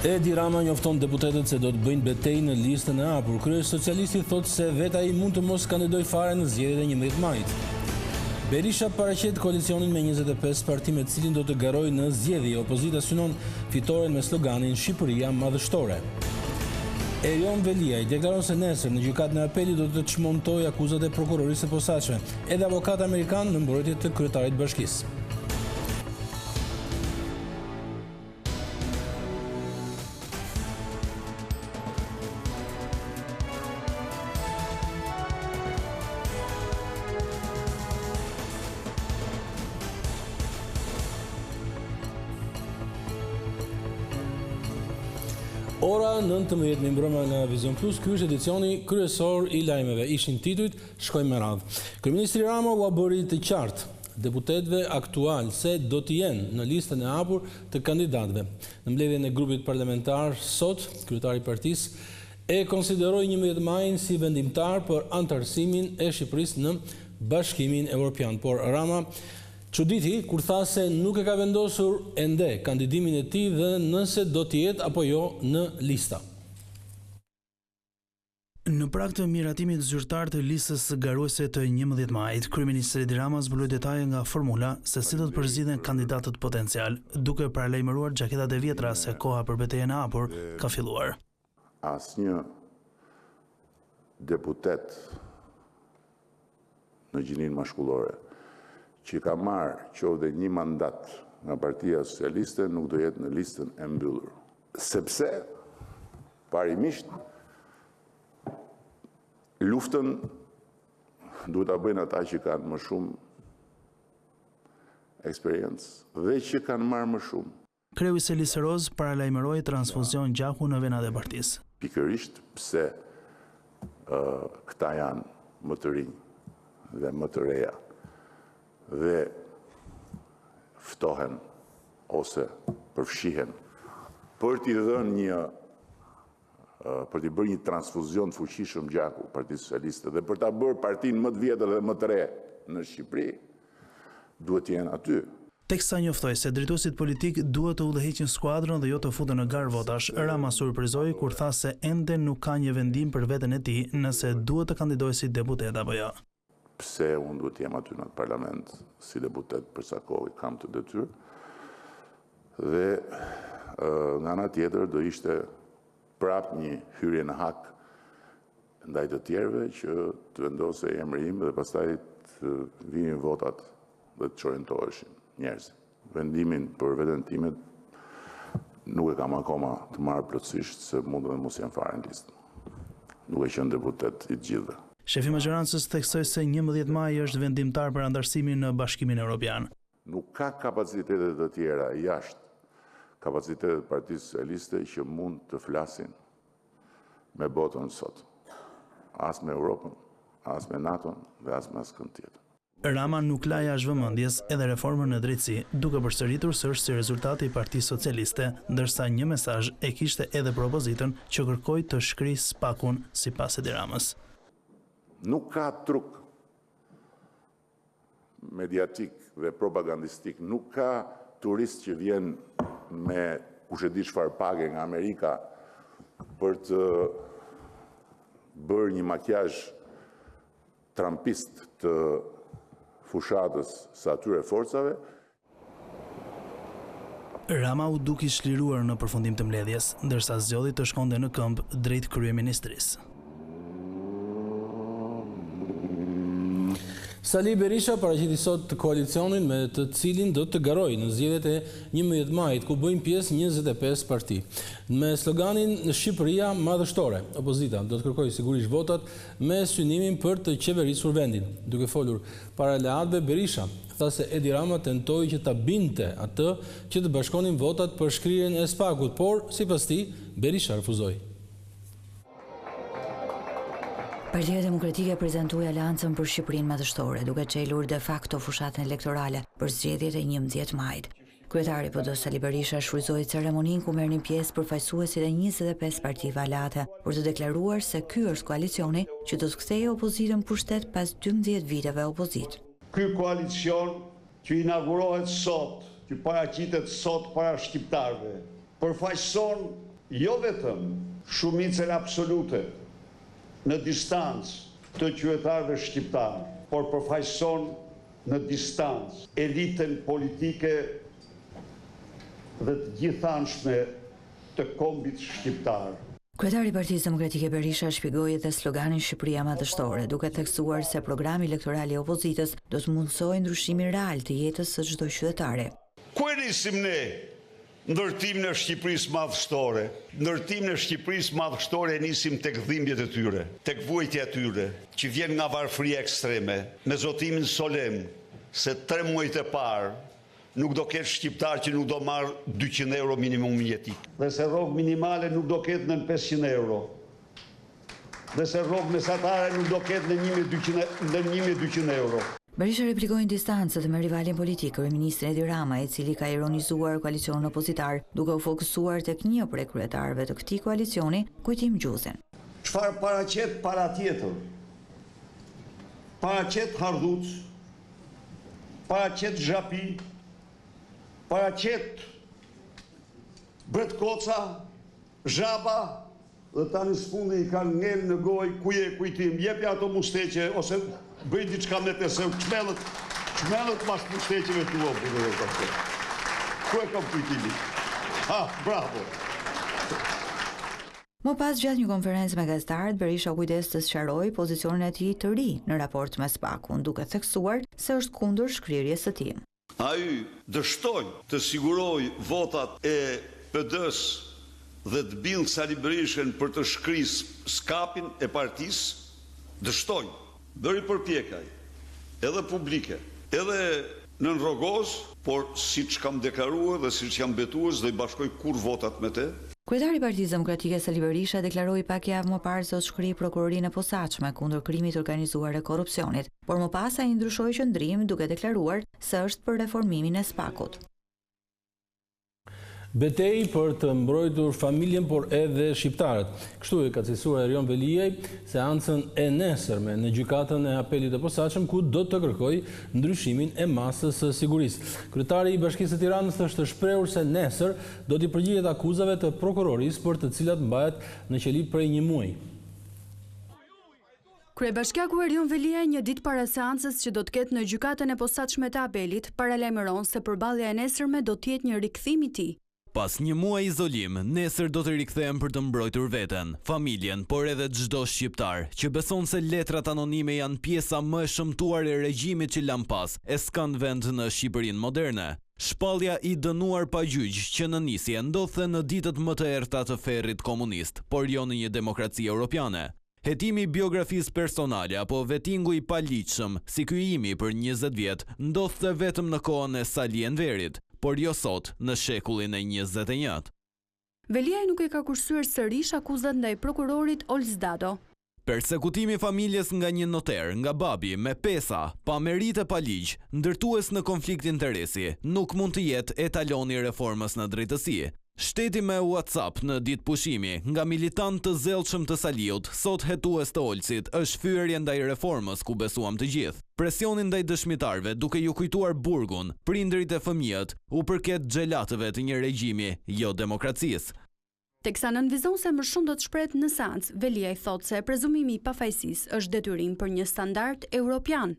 Edi Rama njofton deputetët se do të bëjnë betejë në listën e hapur. Kryesocialisti thotë se vetë ai mund të mos kandidojë fare në zgjedhjet e 11 majit. Berisha paraqet koalicionin me 25 parti me të cilin do të garojë në zgjedhje. Opozita synon fitoren me sloganin Shqipëria madhështore. Erion Veliaj deklaron se nesër në gjykatën e apelit do të çmontojë akuzat e prokurorisë së posaçme. Edhe avokat amerikan në mbrojtje të kryetarit të bashkisë. Ora 19 mirëmbrëma nga Vizion Plus, ky është edicioni kryesor i lajmeve. Ishin titujt, shkojmë me radhë. Kryeministri Rama ua bëri të qartë deputetëve aktualë se do të jenë në listën e hapur të kandidatëve. Në mbledhjen e grupit parlamentar sot, kryetari i partisë e konsideroi 11 majin si vendimtar për anëtarësimin e Shqipërisë në Bashkimin Evropian. Por Rama çuditi kur tha se nuk e ka vendosur ende kandidimin e tij dhe nëse do të jetë apo jo në lista. Në prag të miratimit zyrtar të listës garuese të 11 majit, kryeministri Edi Rama zbuloi detaje nga formula se si do të përzgjidhen kandidatët potencialë, duke paralajmëruar xhaketat e vjetra se koha për betejën e hapur ka filluar. Asnjë deputet në gjininë mashkullore që ka marrë qoftë dhe një mandat nga Partia Socialiste nuk do jetë në listën e mbyllur. Sepse, parimisht, luftën duhet ta bëjnë ata që kanë më shumë eksperiencë dhe që kanë marrë më shumë. Kreu i selisë rozë paralajmëroi transfuzion gjaku në venat e partisë. Pikërisht pse këta janë më të rinj dhe më të reja dhe ftohen ose përfshihen për t'i dhënë një për t'i bërë një transfuzion të fuqishëm gjaku Partisë Socialiste dhe për ta bërë partinë më të vjetër dhe më të re në Shqipëri, duhet të jenë aty. Teksa njoftoi se drejtuesit politikë duhet të udhëheqin skuadrën dhe jo të futen në garë votash, Rama surprizoi kur tha se ende nuk ka një vendim për veten e tij nëse duhet të kandidojë si deputet apo jo. Pse unë duhet të jem aty në atë parlament si deputet për sa kohë kam këtë detyrë? Dhe nga ana tjetër do ishte prapë një hyrje në hak ndaj të tjerëve që të vendosej emri im dhe pastaj të vinin votat dhe të çorientoheshin njerëzit. Vendimin për veten time nuk e kam akoma të marrë plotësisht se mund edhe mos jem fare në listë. Duke qenë deputet i të gjithëve. Shefi i maxhorancës theksoi se 11 maji është vendimtar për anëtarësimin në Bashkimin Evropian. Nuk ka kapacitete të tjera jashtë kapacitetet e Partisë Socialiste që mund të flasin me botën sot. As me Europën, as me NATO-n dhe as me askënd tjetër. Rama nuk la jashtë vëmendjes edhe reformën në drejtësi, duke përsëritur se është si rezultati i Partisë Socialiste, ndërsa një mesazh e kishte edhe për opozitën që kërkoi të shkrijë SPAK-un sipas Edi Ramës. Nuk ka truk mediatik dhe propagandistik, nuk ka turist që vjen me kush e di çfarë page nga Amerika për të bërë një makiazh trumpist të fushatës së atyre forcave. Rama u duk i çliruar në përfundim të mbledhjes, ndërsa zgjodhi të shkonte në këmbë drejt kryeministrisë. Sali Berisha paraqiti sot koalicionin me të cilin do të garojë në zgjedhjet e 11 majit, ku bëjnë pjesë 25 parti. Me sloganin Shqipëria madhështore, opozita do të kërkojë sigurisht votat me synimin për të qeverisur vendin. Duke folur para aleatëve, Berisha tha se Edi Rama tentoi që ta bindte atë që të bashkonin votat për shkrirjen e SPAK-ut, por, sipas tij, Berisha refuzoi. Partia Demokratike prezantoi Aleancën për Shqipërinë Madhështore, duke çelur de facto fushatën elektorale për zgjedhjet e 11 majit. Kryetari i PD Sali Berisha shfrytëzoi ceremoninë ku merrnin pjesë përfaqësuesit e 25 partive aleate për të deklaruar se ky është koalicioni që do të kthejë opozitën në pushtet pas 12 viteve opozitë. Ky koalicion që inaugurohet sot, që paraqitet sot para shqiptarëve, përfaqëson. jo vetëm shumicën absolute në distancë të qytetarëve shqiptarë, por përfaqëson në distancë elitën politike dhe të gjithanshme të kombit shqiptar. Kryetari i Partisë Demokratike Berisha shpjegoi edhe sloganin Shqipëria Madhështore, duke theksuar se programi elektoral i opozitës do të mundësojë ndryshimin real të jetës së çdo qytetari. Ku e nisim ne ndërtimin e Shqipërisë Madhështore? Ndërtimin e Shqipërisë Madhështore e nisim tek dhimbjet e tyre, tek vuajtja e tyre, që vjen nga varfëria ekstreme, me zotimin solemn se tre muajt e parë Nuk do ketë shqiptar që nuk do marrë 200 euro minimumin jetik. Dhe se rrogë minimale nuk do ketë nën 500 euro. Dhe se rrogë mesatare nuk do ketë nën 1200 euro. Berisha replikoi në distancë dhe me rivalin politik, kryeministrin Edi Rama, i cili ka ironizuar koalicionin opozitar, duke u fokusuar tek një prej kryetarëve të këtij koalicioni, Kujtim Gjuzin. Çfarë paraqet pala tjetër? Paraqet hardhuc, Paraqet zhapi, paraqet bretkoca, zhaba dhe tani së fundi i kanë ngel në gojë ku je Kujtim, jepja ato musteqe ose bëj diçka me të se çmendët, çmendët mas musteqeve tua burrë pastaj. Ku e kam Kujtimin? Ha, bravo. Më pas gjatë një konference me gazetarët, Berisha u kujdes të sqarojë pozicionin e tij të ri në raport me SPAK-un, duke theksuar se është kundër shkrirjes së tij. Ai dështoi të sigurojë votat e PD-së dhe të bindë Sali Berishën për të shkri SKAP-in e partisë, dështoi. Bëri përpjekje edhe publike, edhe nën rrogoz, por siç kam deklaruar dhe siç jam betuar s'do i bashkoj kurrë votat me te. Kryetari i Partisë Demokratike Sali Berisha deklaroi pak javë më parë se do të shkrijë Prokurorinë e Posaçme kundër krimit të organizuar e korrupsionit, por më pas ai ndryshoi qëndrim duke deklaruar se është për reformimin e SPAK-ut. Betejë për të mbrojtur familjen por edhe shqiptarët. Kështu e ka cilësuar Erion Veliaj seancën e nesërme në Gjykatën e Apelit të Posaçëm ku do të kërkojë ndryshimin e masës së sigurisë. Kryetari i Bashkisë së Tiranës është shprehur se nesër do t'i përgjigjet akuzave të prokurorisë për të cilat mbahet në qeli prej një muaji. Kryebashkiaku Erion Veliaj një ditë para seancës që do të ketë në Gjykatën e Posaçme të Apelit, paralajmëron se përballja e nesërme do të jetë një rikthim i tij. Pas një muaj izolim, nesër do të rikthehem për të mbrojtur veten, familjen, por edhe çdo shqiptar, që beson se letrat anonime janë pjesa më e shëmtuar e regjimit që lamë pas e s'kanë vend në Shqipërinë moderne. Shpallja i dënuar pa gjyq që në nisje ndodhte në ditët më të errëta të ferrit komunist, por jo në një demokraci europiane. Hetimi i biografisë personale apo vetingu i paligjshëm, si ky imi për 20 vjet, ndodhte vetëm në kohën e Sali Enverit, por jo sot, në shekullin e 21. Veliaj nuk i ka kursyer sërish akuzat ndaj prokurorit Ols Dado. Persekutimi i familjes nga një noter, nga babi, me pesa, pa meritë e pa ligj, ndërtues në konflikt interesi, nuk mund të jetë etaloni i reformës në drejtësi. Shteti me WhatsApp në ditë pushimi, nga militantë të zellshëm të Saliut, sot hetues të Olsit, është fyerje ndaj reformës ku besuam të gjithë. Presioni ndaj dëshmitarëve duke ju kujtuar burgun, prindërit e fëmijët, u përket xhelatëve të një regjimi, jo demokracisë. Teksa nënvizon se më shumë do të shprehet në seancë, Veliaj thotë se prezumimi i pafajësisë është detyrim për një standard europian.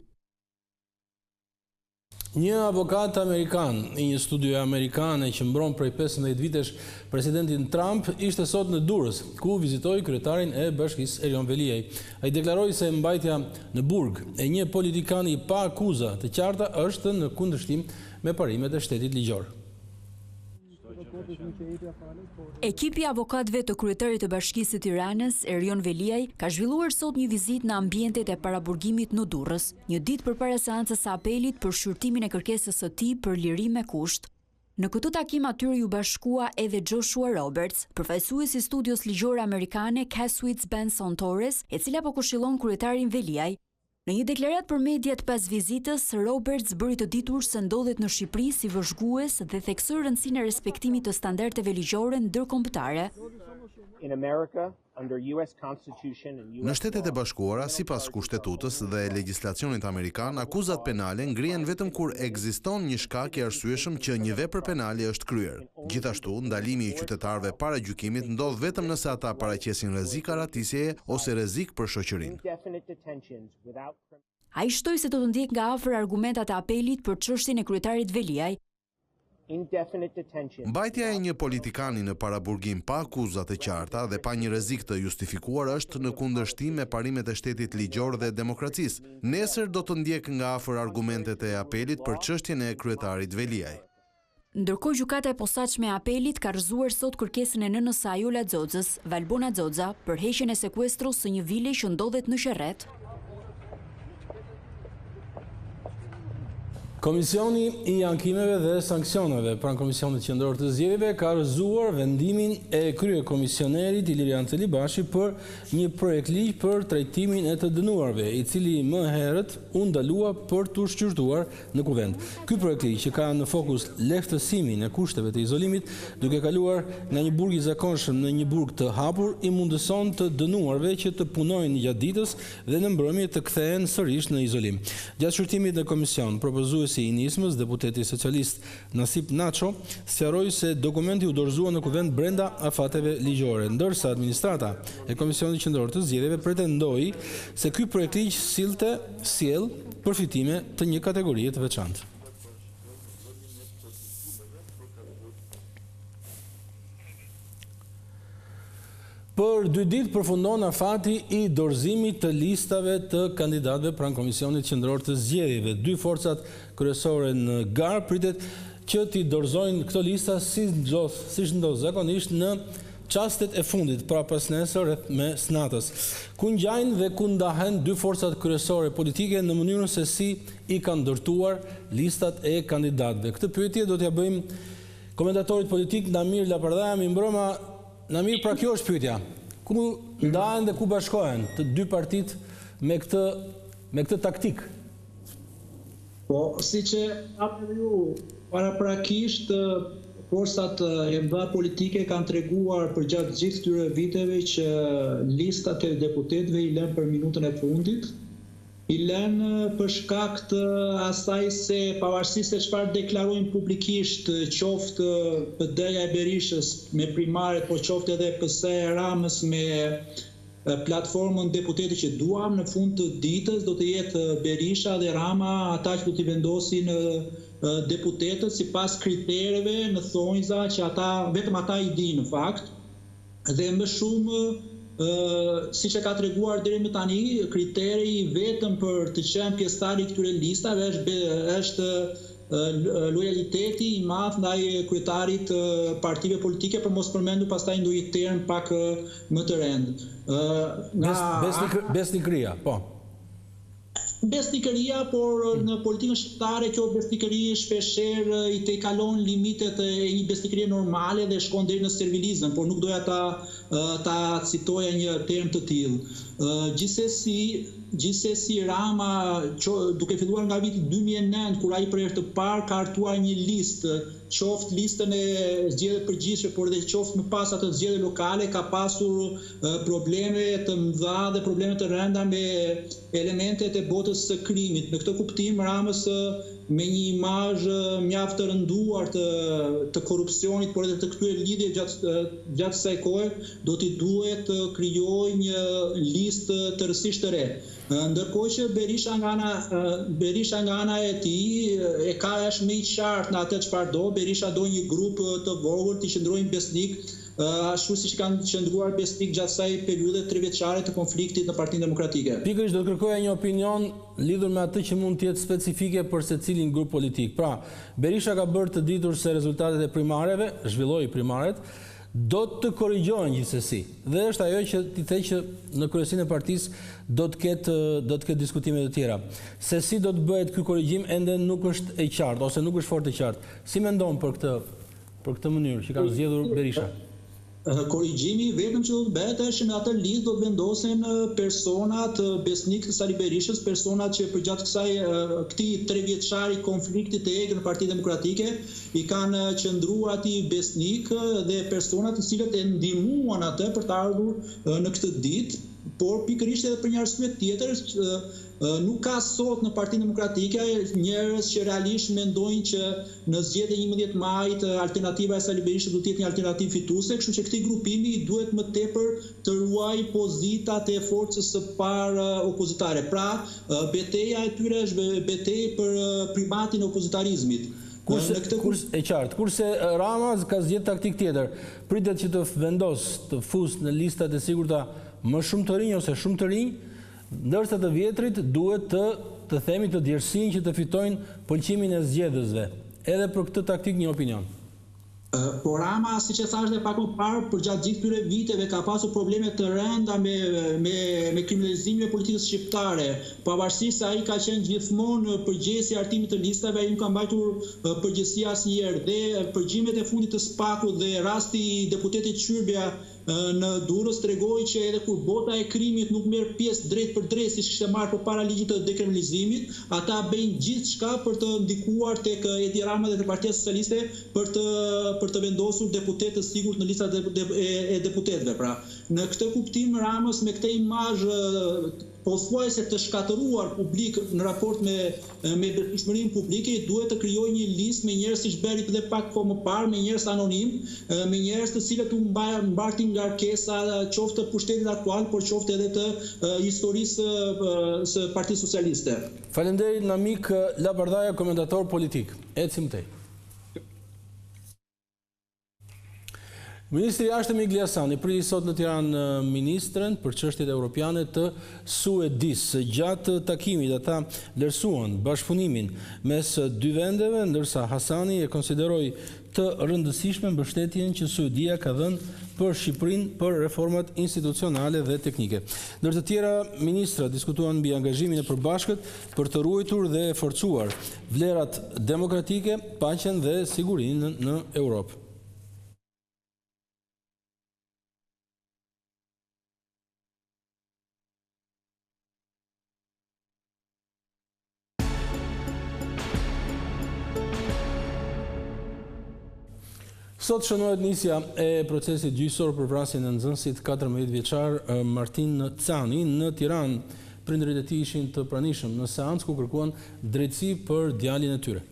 Një avokat amerikan i një studioje amerikane që mbron prej 15 vitesh presidentin Trump ishte sot në Durrës, ku vizitoi kryetarin e bashkisë Erion Veliaj. Ai deklaroi se mbajtja në burg e një politikani pa akuza të qarta është në kundërshtim me parimet e shtetit ligjor. Ekipi i avokatëve të kryetarit të Bashkisë së Tiranës, Erion Veliaj, ka zhvilluar sot një vizitë në ambientet e paraburgimit në Durrës, një ditë përpara seancës së apelit për shqyrtimin e kërkesës së tij për lirim me kusht. Në këtë takim atyre iu bashkua edhe Joshua Roberts, përfaqësues i studios ligjore amerikane Kasowitz Benson Torres, e cila po këshillon kryetarin Veliaj. Në një deklaratë për mediat pas vizitës, Roberts bëri të ditur se ndodhet në Shqipëri si vëzhgues dhe theksoi rëndësinë e respektimit të standardeve ligjore ndërkombëtare. Në Shtetet e Bashkuara, sipas Kushtetutës dhe legjislacionit amerikan, akuzat penale ngrihen vetëm kur ekziston një shkak i arsyeshëm që një vepër penale është kryer. Gjithashtu, ndalimi i qytetarëve para gjykimit ndodh vetëm nëse ata paraqesin rrezik arratisjeje ose rrezik për shoqërinë. Ai shtoi se do të ndjekë nga afër argumentat e apelit për çështjen e kryetarit Veliaj. Mbajtja e një politikani në paraburgim pa akuza të qarta dhe pa një rrezik të justifikuar është në kundërshtim me parimet e shtetit ligjor dhe demokracisë. Nesër do të ndjek nga afër argumentet e apelit për çështjen e kryetarit Veliaj. Ndërkohë Gjykata e Posaçme e Apelit ka rrëzuar sot kërkesën e nënës së Ajola Xoxës, Valbona Xoxa, për heqjen e sekuestros së një vile që ndodhet në Qerret. Komisioni i Ankimeve dhe Sanksioneve pranë Komisionit Qendror të Zgjedhjeve ka rrëzuar vendimin e kryekomisionerit Ilirian Celibashi për një projektligj për trajtimin e të dënuarve, i cili më herët u ndalua për t'u shqyrtuar në Kuvend. Ky projektligj që ka në fokus lehtësimin e kushteve të izolimit, duke kaluar nga një burg i zakonshëm në një burg të hapur, i mundëson të dënuarve që të punojnë gjatë ditës dhe në mbrëmje të kthehen sërish në izolim. Gjatë shqyrtimit në komision, propozuesi i nismës, deputeti socialist Nasip Naço, sqaroi se dokumenti u dorëzua në Kuvend brenda afateve ligjore, ndërsa administrata e Komisionit Qendror të Zgjedhjeve pretendoi se ky projektligj sillte sjell përfitime të një kategorie të veçantë. Për dy ditë përfundon afati i dorëzimit të listave të kandidatëve pranë Komisionit Qendror të Zgjedhjeve. Dy forcat kryesore në garë pritet që t'i dorëzojnë këto lista si ndodh, siç ndodh zakonisht në çastet e fundit, pra pasnesër rreth mesnatës. Ku ngjajnë dhe ku ndahen dy forcat kryesore politike në mënyrën se si i kanë ndërtuar listat e kandidatëve. Këtë pyetje do t'ia bëjmë komentatorit politik Namir Lapardhaja. Mirëmbrëma, Namir, pra kjo është pyetja. Ku ndahen dhe ku bashkohen të dy partitë me këtë me këtë taktikë? Po, siç e thatë edhe ju paraprakisht, forcat e mëdha politike kanë treguar përgjatë gjithë këtyre viteve që listat e deputetëve i lënë për minutën e fundit, i lënë për shkak të asaj se pavarësisht se çfarë deklarojnë publikisht, qoftë PD-ja e Berishës me primaret, po qoftë edhe PS-ja e Ramës me platformën deputeti që duam, në fund të ditës do të jetë Berisha dhe Rama ata që do t'i vendosin deputetët sipas kritereve në thonjza që ata vetëm ata i dinë në fakt dhe më shumë siç e ka treguar deri më tani, kriteri i vetëm për të qenë pjesëtar i këtyre listave është është lojaliteti i madh ndaj kryetarit të partive politike për mos përmendur pastaj ndonjë term pak më të rëndë. Nga Besnikëria, po. Besnikëria, por në politikën shqiptare kjo besnikëri shpeshherë i tejkalon limitet e një besnikërie normale dhe shkon deri në servilizëm, por nuk doja ta ta citoja një term të tillë. Gjithsesi, gjithsesi Rama, duke filluar nga viti 2009 kur ai për herë të parë ka hartuar një listë, qoftë listën e zgjedhjeve të përgjithshme, por edhe qoftë më pas atë zgjedhje lokale, ka pasur probleme të mëdha dhe probleme të rënda me elementet e botës së krimit. Në këtë kuptim, Ramës me një imazh mjaft të rënduar të të korrupsionit, por edhe të këtyre lidhjeve gjatë gjatë kësaj kohe, do t'i duhet të krijojë një listë tërësisht të re. Ndërkohë që Berisha nga ana Berisha nga ana e tij e ka është më i qartë në atë çfarë do, Berisha do një grup të vogël t'i qëndrojnë besnik ashtu siç kanë qëndruar besnik gjatë kësaj periudhe trevjeçare të konfliktit në Partinë Demokratike. Pikërisht do të kërkoja një opinion lidhur me atë që mund të jetë specifike për secilin grup politik. Pra, Berisha ka bërë të ditur se rezultatet e primareve, zhvilloi primaret, do të korrigjohen gjithsesi. Dhe është ajo që ti the që në kryesinë e partisë do të ketë do të ketë diskutime të tjera. Se si do të bëhet ky korrigjim ende nuk është e qartë ose nuk është fort e qartë. Si mendon për këtë për këtë mënyrë që ka zgjedhur Berisha? Korrigjimi i vetëm që do të bëhet është që në atë listë do të vendosen personat besnikë të Sali Berishës, personat që përgjatë kësaj këtij trevjeçari konflikti të egër në Partinë Demokratike i kanë qëndruar atij besnikë dhe personat të cilët e ndihmuan atë për të ardhur në këtë ditë, por pikërisht edhe për një arsye tjetër, nuk ka sot në Partinë Demokratike njerëz që realisht mendojnë që në zgjedhjet e 11 majit alternativa e Sali Berishës do të jetë një alternativë fituese, kështu që këtij grupimi i duhet më tepër të ruajë pozitat e forcës së parë opozitare. Pra, beteja e tyre është betejë për primatin e opozitarizmit. Kurse, në këtë kurse, e qartë, kurse Rama ka zgjedhur taktikë tjetër. Pritet që të vendosë, të fusë në listat e sigurta më shumë të rinj ose shumë të rinj, ndërsa të vjetrit duhet të të themi të djersijnë që të fitojnë pëlqimin e zgjedhësve. Edhe për këtë taktikë një opinion. Por Rama, siç e thashë dhe pak më parë, përgjatë gjithë këtyre viteve ka pasur probleme të rënda me me me kriminalizimin e politikës shqiptare. Pavarësisht se ai ka qenë gjithmonë përgjegjës i hartimit të listave, ai nuk ka mbajtur përgjegjësi asnjëherë dhe përgjimet e fundit të SPAK-ut dhe rasti i deputetit Çyrbja në Durrës tregoi që edhe kur bota e krimit nuk merr pjesë drejtpërdrejt siç kishte marrë përpara ligjit të dekriminalizimit, ata bëjnë gjithçka për të ndikuar tek Edi Rama dhe te Partia Socialiste për të për të vendosur deputetë të sigurt në listat e e deputetëve. Pra, në këtë kuptim Ramës me këtë imazh pothuajse të shkatërruar publik në raport me me besueshmërinë publike i duhet të krijojë një listë me njerëz siç bëri dhe pak kohë më parë me njerëz anonimë, me njerëz të cilët u mbartin ngarkesa qoftë të pushtetit aktual, por qoftë edhe të historisë së Partisë Socialiste. Faleminderit Namik Lapardhaja, komentator politik. Ecim tej. Ministri i Jashtëm Igli Hasani priti sot në Tiranë ministren për çështjet europiane të Suedisë. Gjatë takimit ata vlerësuan bashkëpunimin mes dy vendeve, ndërsa Hasani e konsideroi të rëndësishme mbështetjen që Suedia ka dhënë për Shqipërinë për reformat institucionale dhe teknike. Ndër të tjera, ministrat diskutuan mbi angazhimin e përbashkët për të ruajtur dhe forcuar vlerat demokratike, paqen dhe sigurinë në Europë. Sot shënohet nisja e procesit gjyqësor për vrasjen e nxënësit 14 vjeçar Martin Cani në Tiranë. Prindërit e tij ishin të pranishëm në seancë ku kërkuan drejtësi për djalin e tyre.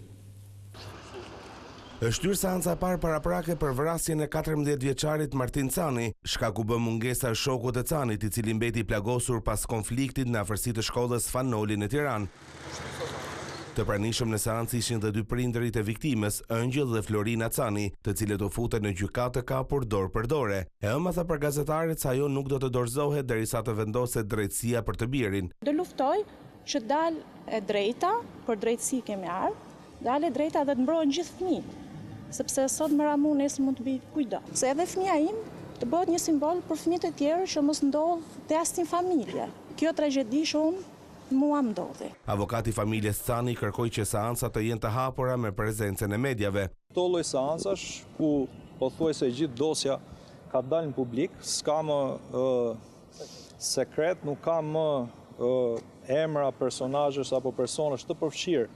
Është shtyrë seanca e parë paraprake për vrasjen e 14 vjeçarit Martin Cani. Shkak u bë mungesa e shokut të Canit, i cili mbeti i plagosur pas konfliktit në afërsi të shkollës Fan Noli në Tiranë. Të pranishëm në seancë ishin dhe dy prindërit e viktimës, Ëngjëll dhe Florina Cani, të cilët u futën në gjykatë të kapur dorë për dore. E ëma tha për gazetarët se ajo nuk do të dorëzohet derisa të vendoset drejtësia për të birin. Do luftoj që dalë e drejta, për drejtësi kemi ardhë, dalë e drejta dhe të mbrohen gjithë fëmijët, sepse sot më ra mu, nesër mund të bijë kujtdo. Se edhe fëmija im të bëhet një simbol për fëmijët e tjerë që mos ndodhë te asnjë familje. Kjo tragjedi që unë mua më ndodhi. Avokati i familjes Cani kërkoi që seancat të jenë të hapura me prezencën e mediave. Këto lloj seancash ku pothuajse e gjithë dosja ka dalë në publik, s'ka më sekret, nuk ka më emra personazhesh apo personash të përfshirë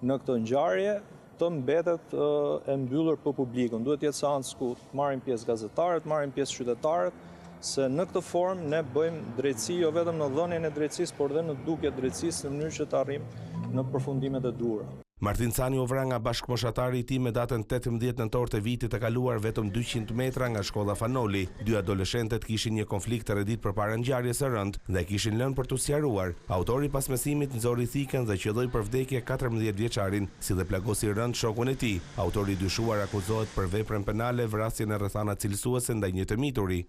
në këtë ngjarje, të mbetet e mbyllur për publikun. Duhet të jetë seancë ku të marrin pjesë gazetarët, të marrin pjesë qytetarët, se në këtë formë ne bëjmë drejtësi jo vetëm në dhënien e drejtësisë, por dhe në dukje të drejtësisë në mënyrë që të arrijmë në përfundimet e duhura. Martin Cani u vra nga bashkëmoshatari i tij me datën 18 nëntor të vitit të kaluar vetëm 200 metra nga shkolla Fan Noli. Dy adoleshentët kishin një konflikt tre ditë përpara ngjarjes së rëndë dhe kishin lënë për t'u sqaruar. Autori pas mësimit nxori thikën dhe qëlloi për vdekje 14 vjeçarin, si dhe plagosi rëndë shokun e tij. Autori i dyshuar akuzohet për veprën penale vrasje në rrethana cilësuese ndaj një të mituri.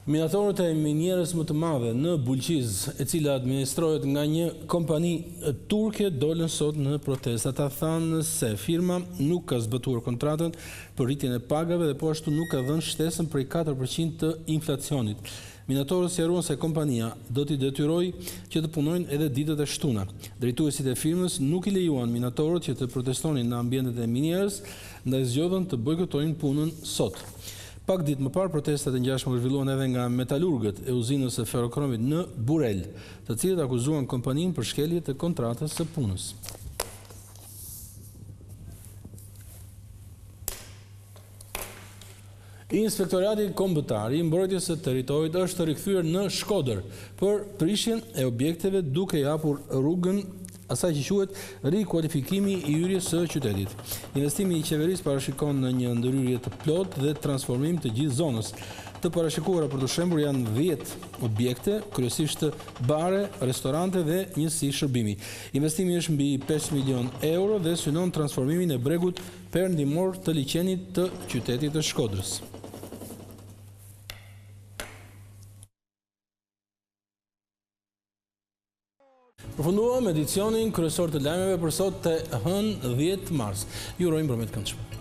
Minatorët e minierës më të madhe në Bulqizë, e cila administrohet nga një kompani turke, dolën sot në protestë. Ata thanë se firma nuk ka zbatuar kontratën për rritjen e pagave dhe po ashtu nuk ka dhënë shtesën prej 4% të inflacionit. Minatorët sqaruan se kompania do t'i detyrojë që të punojnë edhe ditët e shtuna. Drejtuesit e firmës nuk i lejuan minatorët që të protestonin në ambientet e minierës. Ndaj zgjodhën të bojkotojnë punën sot. Pak ditë më parë protesta të ngjashme u zhvilluan edhe nga metalurgët e uzinës së ferrokromit në Burrel, të cilët akuzuan kompaninë për shkelje të kontratës së punës. Inspektorati Kombëtar i Mbrojtjes së Territorit është rikthyer në Shkodër për prishjen e objekteve duke i hapur rrugën asaj që quhet rikualifikimi i hyrjes së qytetit. Investimi i qeverisë parashikon një ndërhyrje të plotë dhe transformim të gjithë zonës. Të parashikuara për t'u shembur janë 10 objekte, kryesisht bare, restorante dhe njësi shërbimi. Investimi është mbi 5 milion euro dhe synon transformimin e bregut perëndimor të liqenit të qytetit të Shkodrës. Përfunduam edicionin kryesor të lajmeve për sot të hënë 10 mars. Ju urojmë mbrëmje të këndshme.